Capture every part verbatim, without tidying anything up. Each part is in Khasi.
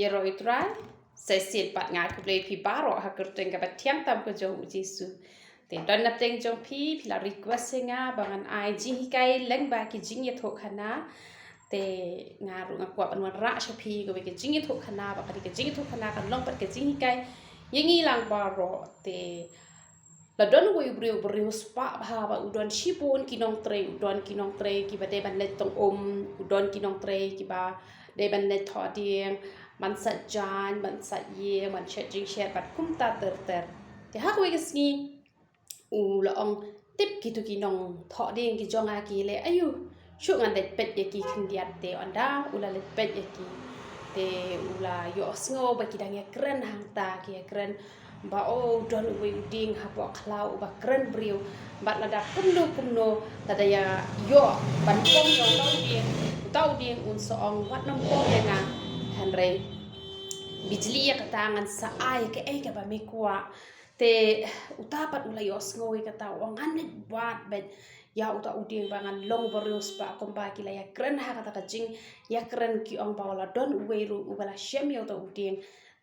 Ïaroh ïa u Trai, sa shisien pat nga khublei ïa phi baroh ha ka kyrteng kaba thiang tam ka jong u Jisu. Te don napdeng jong phi, phi la request ïa nga ba ngan ai jinghikai lyngba ki jingïathuhkhana. Te nga ruh nga kwah ban wanrah sha phi kawei ka jingïathuhkhana, ba kane ka jingïathuhkhana kan long pat ka jinghikai ïa ngi lang baroh. Te la don uwei u briew, briew spah bha, ba u don shibun ki nongtrei, u don ki nongtrei kiba dei ban leit tong um, u don ki nongtrei kiba dei ban leit thoh dieng, ban sait jaiñ, ban sait ïing, ban shet jingshet bad kumta ter ter. Te ha kawei ka sngi u la ong, tip kito ki nongthoh dieng ki jong nga ki leh aïu. Shu ngan leit peit ïa ki khyndiat. Te ynda u la leit peit ïa ki, te u la ïohsngew ba ki dang ïakren hangta, ki ïakren ba, o, don uwei u dieng hapoh khlaw uba kren briew. Bad lada kumno kumno, lada ïa ïoh ban pom ïa uta u dieng, uta u dieng un sa ong, wat nym pom ïa nga. Hynrei bijli ïa kata ngan sa ai kaei kaba me kwah. Te uta pat u la ïohsngew ïa kata, u ong, ngan leit wad beit ïa uta u dieng ba ngan long u briew spah kumba ki la ïakren ha kata ka jingïakren, ki ong ba la don uwei ruh uba la shem ïa uta u dieng.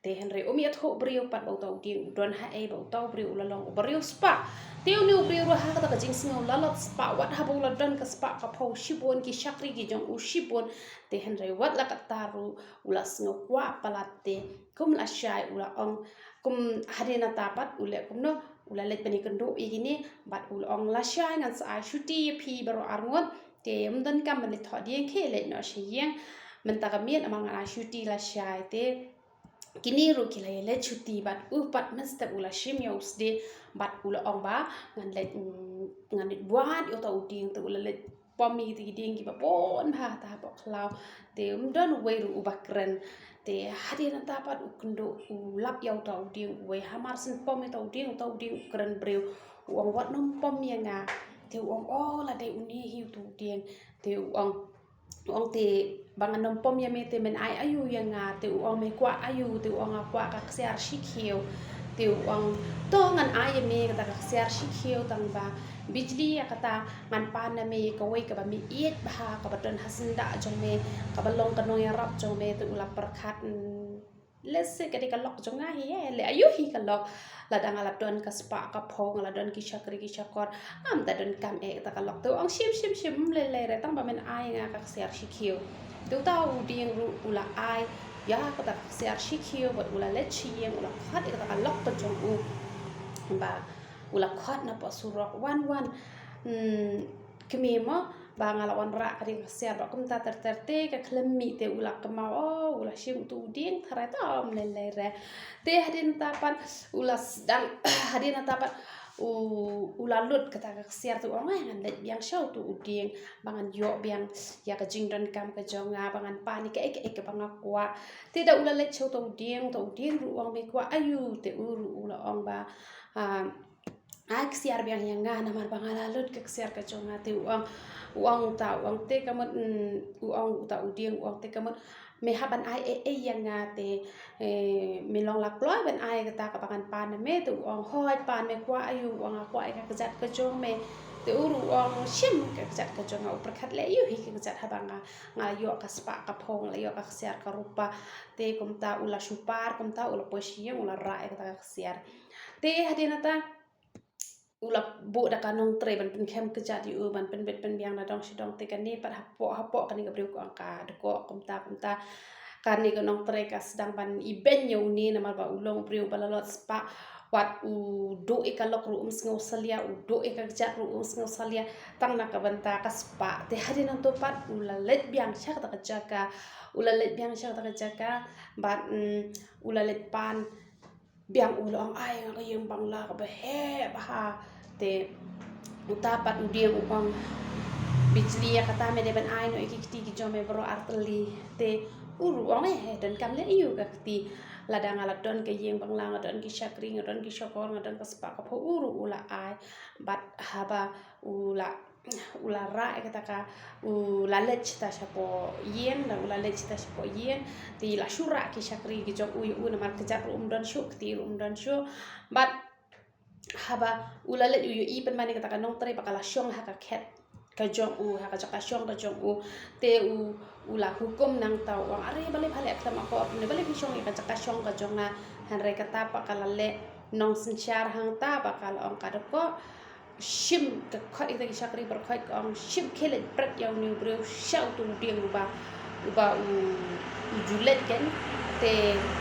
Te hynrei um ïathuh briew pat ba uta u dieng u don haei, ba uta u briew u la long u briew spah. Te une u briew ruh ha kata ka jingsngew la lot spah, wat haba u la don ka spah ka phew shibun, ki shakri ki jong u shibun. Te hynrei wat la katta ruh u la sngew kwah palat. Te kum lashai u la ong, kum hadien nangta pat u leh kumno, u la leit ban ïakynduh ïa kine bad u la ong, lashai ngan sa ai shuti ïa phi baroh arngut. Te ym donkam ban leit thoh dieng, khie leit noh sha ïing mynta ka miet, namar ngan ai shuti lashai. Te kine ruh ki la ïaleit shuti bad u pat mynstep u la shim ïa u sdieh bad u la ong ba ngan leit, mm, ngan leit wad ïa uta u dieng. Te u la leit pom ïa kita ki dieng kiba bun bha ha ta hapoh khlaw. Te ym don uwei ruh uba kren. Te hadien nangta pat u kynduh u lap ïa uta u dieng uwei. Hamar shen pom ïa uta u dieng, uta u dieng u kren briew. U ong, wat nym pom ïa nga. Te u ong, o, la dei une hi uta u dieng. Te u ong, u ong, te ba ngan nym pom ïa me te men ai aïu ïa nga? Te u ong, me kwah aïu? Te u ong, nga kwah ka ksiar shikhiew. Te u ong, to ngan ai ïa me kata ka ksiar shikhiew, tang ba bijli ïa kata ngan pan na me ïa kawei kaba me ïeit bha, kaba don ha syndah jong me, kaba long ka nongïarap jong me. Te u la pyrkhat, mm, lehse ka dei ka lok jong nga hi, eh, leh aïu hi ka lok. Lada nga la don ka spah ka phew, nga la don ki shakri ki shakor, ngam da donkam eh kata ka lok. Te u ong, shim, shim, shim, ym lei lei re, tang ba men ai nga ka ksiar shikhiew. Te uta u dieng ruh u la ai ïa kata ka ksiar shikhiew bad u la leit sha ïing, u la khot ïa kata ka lok ka jong u. Ba u la khot na poh surok, wan, wan, mm, kmie mo, ba nga la wanrah ka dieng ka ksiar bad kumta ter ter. Te ka khlem mih te u la kynmaw, o, u la shim uta u dieng, tharai to ym lei lei re. Te hadien nangta pat u la sdang, hadien nangta pat u, u la lut kata ka ksiar. Te u ong, eh, ngan leit biang sha uta u dieng ba ngan ïoh biang ïa ka jingdonkam ka jong nga, ba ngan pan ïa kaei kaei kaba nga kwah. Te da u la leit sha uta u dieng, uta u dieng ruh u ong, me kwah aïu? Te u ruh u la ong ba, ah, ai ksiar biang ïa nga, namar ba nga la lut ka ksiar ka jong nga. Te u ong, u ong uta, u ong, te ka mut, mm, u ong uta u dieng, u ong, te ka mut me hap ban ai ei ei ïa nga te, eh, me long la kloi ban ai kata kaba ngan pan na me? Te u ong, hooid, pan, me kwah aïu? U ong, nga kwah ïa ka kjat ka jong me. Te u ruh u ong, shim ka kjat ka jong nga. U pyrkhat, leh aïu hi ka kjat haba nga, nga la ïoh ka spah ka phew, nga la ïoh ka ksiar ka rupa. Te kumta u la shu par, kumta u la poi sha ïing, u la rah ïa kata ka ksiar. Te hadien nangta u la buh da ka nongtrei ban pynkhem kjat ïa u, ban pynbit pynbiang na dong sha dong. Te kane pat hapoh, hapoh kane ka briew ka ong ka dkoh, kumta kumta. Kane ka nongtrei ka sdang ban ibeiñ ïa une, namar ba u long u briew ba la lot spah. Wat u duh ïa ka lok ruh um sngew salia, u duh ïa ka kjat ruh um sngew salia, tang na ka bynta ka spah. Te hadien nangta pat u la leit biang sha kata ka jaka, u la leit biang sha kata ka jaka, bad, mm, u la leit pan biang, u la ong, ai, nga ka ïing bangla kaba heh bha. Te uta pat u dieng u ong, bijli ïa kata me dei ban ai noh ïa ki kti ki jong me baroh ar tylli. Te u ruh u ong, eh, eh, donkam leh aïu ka kti? Lada nga la don ka ïing bangla, nga don ki shakri, nga don ki shakor, nga don ka spah ka phew, u ruh u la ai. Bad haba u la, u la rah ïa kata ka, u la leit shata shapoh ïing, da u la leit shata shapoh ïing, te la shu rah ki shakri ki jong u ïa u, namar kjat ruh um don shuh, kti ruh um don shuh. Bad haba u la leit, u ïohi pynban ïa kata ka nongtrei ba ka la shong ha ka khet. ka jong u, ha ka jaka shong ka jong u. Te u, u la hukum nangta u ong, are balei pha leh khlem akor, ne balei phi shong ïa ka jaka shong ka jong nga. Hynrei kata pat ka la leh nongsynshar hangta ba ka la ong ka dei ko shim ka khot ita ki shakri baroh khot ka ong shim khie leit bret ïa une u briew sha utu u dieng uba, uba u, u ju leit ken. Te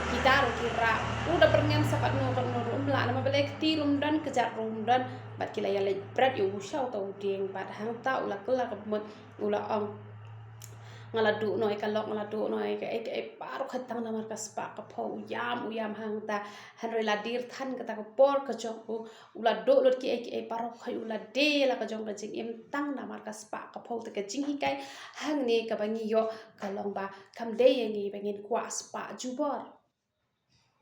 kita ruh ki rah u da pyrngem sa katno katno ruh um lah, namar balei kti ruh um don, kjat ruh um don. Bad ki la ïa leit bret ïa u sha uta u dieng bad hangta u la kylla ka mut u la ong, nga la duh noh ïa ka lok, nga la duh noh ïa ka, ïa ka, ïa ka baroh kata tang namar ka spah ka phew. U ïam, u ïam hangta. Hynrei la dier than kata ka por ka jong u, u la duh lut kiei kiei baroh kata, u la die ïa la ka jong ka jingim tang namar ka spah ka phew. Te ka jinghikai hangne kaba ngi ïoh ka long ba kam dei ïa ngi ba ngin kwah spah jubor.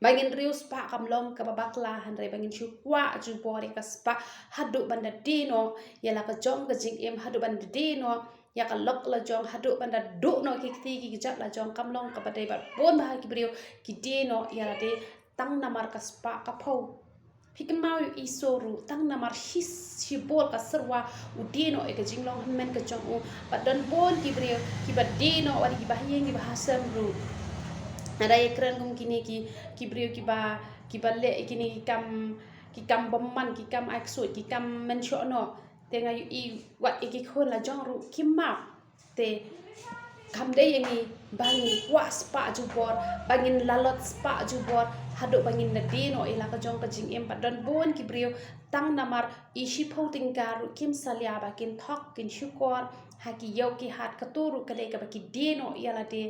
Ba ngin riewspah kam long kaba bakla, hynrei ba ngin shu kwah jubor ïa ka spah haduh ban da die noh ïa la ka jong ka jingim, haduh ban da die noh ïa ka lok la jong, haduh ban da duh noh ki kti ki kjat la jong. Kam long kaba dei bad bun bah ki briew ki die noh ïa lade tang namar ka spah ka phew. Phi kynmaw ïa u Esau ruh, tang namar shi, shibun ka syrwa u die noh ïa ka jinglong hynmen ka jong u. Bad don bun ki briew kiba die noh, wat kiba ha ïing kiba ha sem ruh. Lada ïa kren kum kine ki, ki briew kiba, kiba leh kine ki kam, ki kam bymman, ki kam ai ksuid, ki kam mynshohnoh. Te nga ïohi wat ïa ki khun la jong ruh ki map. Te kam dei ïa ngi ba ngin kwah spah jubor, ba ngin lalot spah jubor haduh ba ngin da die noh ïa la ka jong ka jingim. Bad don bun ki briew tang namar i shiphew tyngka ruh kim salia ba kin thok kin shukor ha ki ïew ki hat, kato ruh ka dei kaba ki die noh ïa lade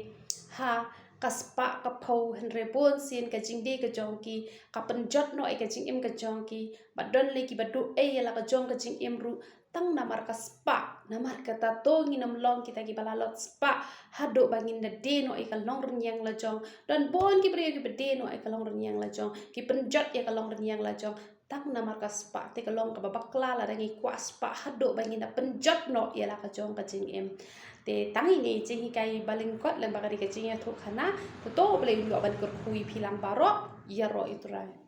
ha ka spah ka phew. Hynrei bun sien ka jingdie ka jong ki ka pynjot noh ïa ka jingim ka jong ki. Bad don lei kiba duh ei ïa la ka jong ka jingim ruh tang namar ka spah. Namar kata to ngin ym long kita kiba lalot spah haduh ba ngin da die noh ïa ka longrynïeng la jong. Don bun ki briew kiba die noh ïa ka longrynïeng la jong, ki pynjot ïa ka longrynïeng la jong tang namar ka spah. Te ka long kaba bakla lada ngi kwah spah haduh ba ngin da pynjot noh ïa la ka jong ka jingim. Te tang ine i jinghikai ba lyngkot lem bad ka dei ka jingïathuhkhana. Te to U Blei un ïoh ban kyrkhu ïa phi lang baroh. Ïaroh ïa U Trai.